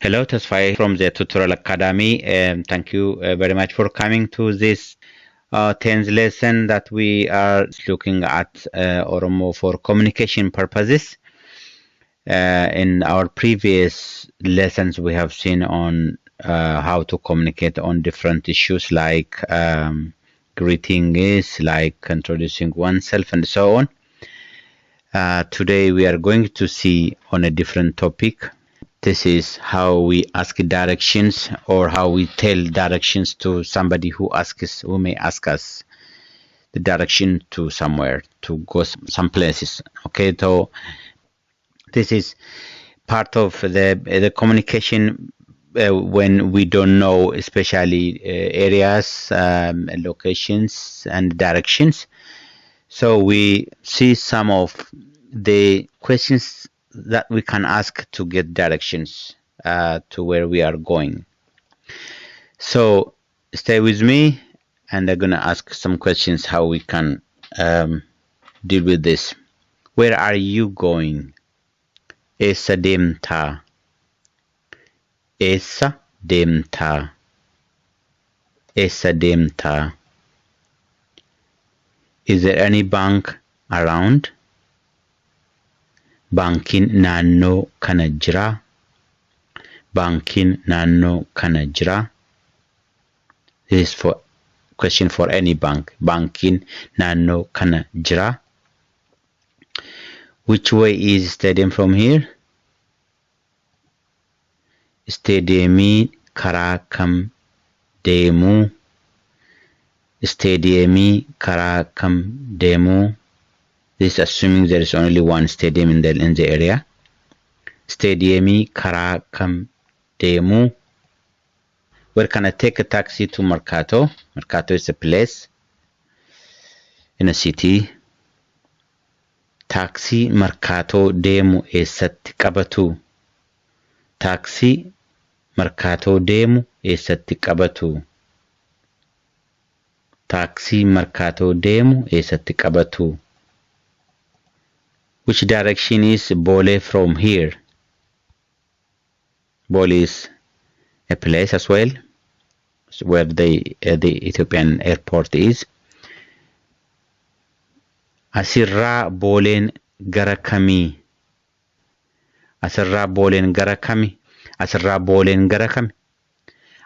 Hello, Tesfaye from the Tutorial Academy. Thank you very much for coming to this 10th lesson that we are looking at Oromo for communication purposes. In our previous lessons, we have seen on how to communicate on different issues like greetings, like introducing oneself, and so on. Today, we are going to see on a different topic. This is how we ask directions or how we tell directions to somebody who asks, who may ask us the direction to somewhere, to go some places. Okay, so this is part of the communication when we don't know, especially areas, locations, and directions. So we see some of the questions that we can ask to get directions to where we are going. So stay with me, and I'm gonna ask some questions how we can deal with this. Where are you going? Eessa deemtaa? Eessa deemtaa? Eessa deemtaa? Is there any bank around? Baankiin naannoo kana jiraa? Baankiin naannoo kana jiraa? This is for question for any bank. Baankiin naannoo kana jiraa? Which way is stadium from here? Isteediyeemii karaa kam deemuu? Isteediyeemii karaa kam deemuu? This is assuming there is only one stadium in the area. Isteediyeemii karaa kam deemuu? Where can I take a taxi to Mercato? Mercato is a place in a city. Taaksii Markaatoo deemu eessatti qabatu? Taaksii Markaatoo deemu eessatti qabatu? Taaksii Markaatoo deemu eessatti qabatu? Which direction is Bole from here? Bole is a place as well, where the Ethiopian airport is. Asirraa Booleen gara kamii? Asirraa Booleen gara kami? Asirraa Booleen gara kami?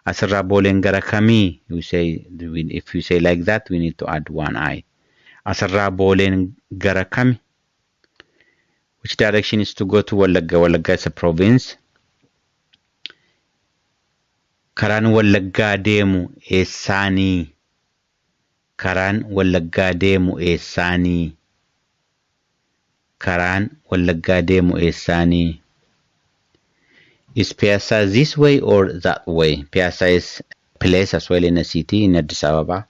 Asirraa Booleen gara kamii? You say, if you say like that, we need to add one I. Asirraa Booleen gara kami? Which direction is to go to Wallagga? Wallagga is a province. Karaan Wallaggaa deemu eessaanii? Karaan Wallaggaa deemu eessaanii? Karaan Wallaggaa deemu eessaanii? Is Piazza this way or that way? Piazza is place as well in a city in Addis Ababa.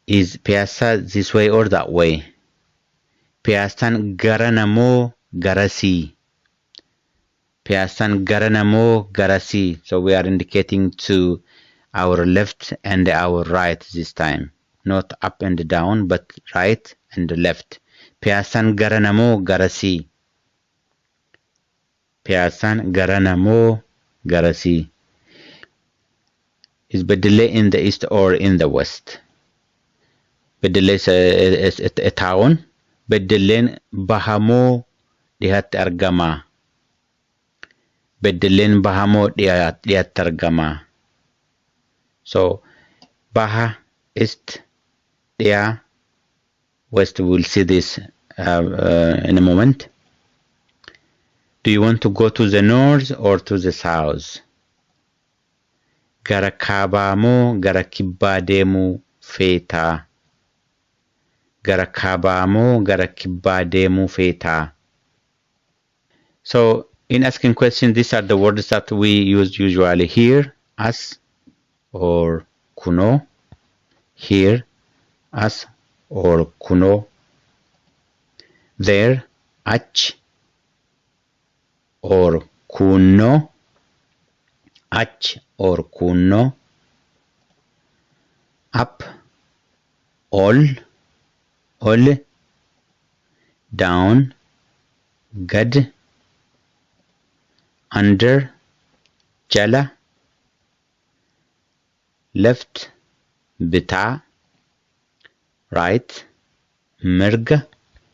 Is Piazza this way or that way? Piyaasaan garana moo garasii? Piyaasaan garana moo garasii? So we are indicating to our left and our right this time. Not up and down, but right and left. Piyaasaan garana moo garasii? Piyaasaan garana moo garasii? Is Bedele in the east or in the west? Bedele is a town. Beddelleen baha moo dhihatti argama? Beddelleen baha moo dhihatti argama? So baha, east, dhiyaa, west. We will see this in a moment. Do you want to go to the north or to the south? Gara kaabaa moo gara kibbaa deemuu feetaa? Gara kaabaa moo gara kibbaa deemuu feetaa? So in asking questions, these are the words that we use usually: here, as, or kunoo, here, as, or kunoo, there, achi, or kunoo, achi or kunoo, up, ol, ol, down, gad. Under, jala. Left, bitaa. Right, mirga.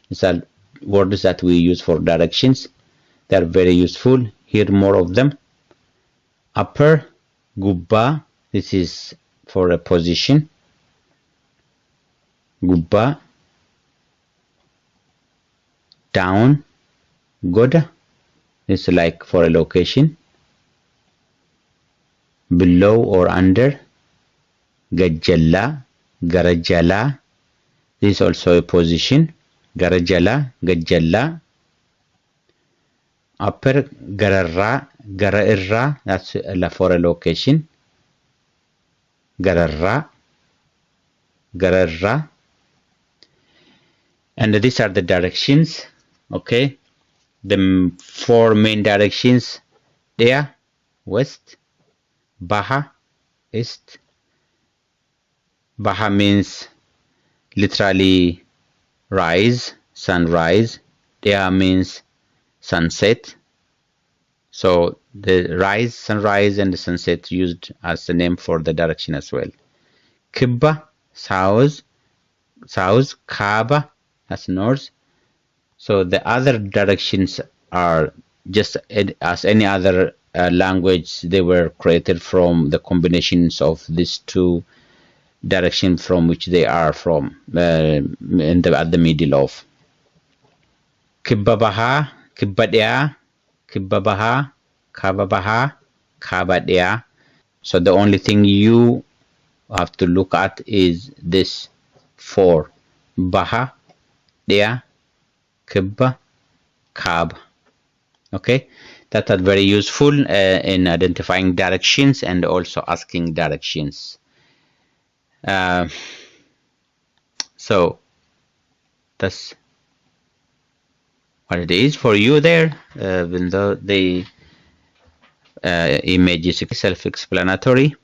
These are words that we use for directions. They are very useful. Hear more of them. Upper, gubbaa. This is for a position. Gubbaa. Down, goda. It's like for a location. Below or under, gajjalla, garajala. This is also a position. Garajala, gajjalla. Upper, gararra, garairra. That's for a location. Gararra, gararra. And these are the directions. Okay, the four main directions: Dhiha, west; Baha, east. Baha means literally rise, sunrise. Dhiha means sunset. So the rise, sunrise, and the sunset used as the name for the direction as well. Kibba, south, Kaaba, that's north. So the other directions are just as any other language. They were created from the combinations of these two directions from which they are from, at the middle of. Kibba Baha, Kibba Dhiha, Kibba Baha, Kaaba Baha, Kaaba Dhiha. So the only thing you have to look at is this four: Baha, Dhiha, Kibba, Kaaba. Okay, that are very useful in identifying directions and also asking directions. So that's what it is for you there, even though the image is self-explanatory.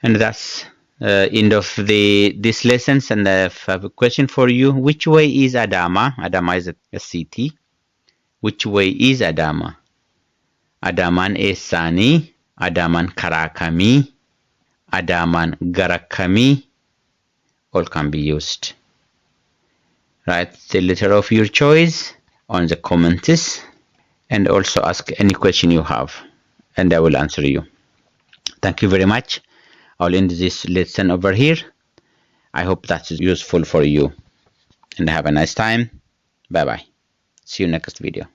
And that's end of this lessons. And I have a question for you. Which way is Adama? Adama is a city. Which way is Adama? Adaman eessani? Adaman karaa kamii? Adaman gara kamii? All can be used. Write the letter of your choice on the comments, and also ask any question you have, and I will answer you. Thank you very much. I'll end this lesson over here. I hope that is useful for you, and have a nice time. Bye bye. See you next video.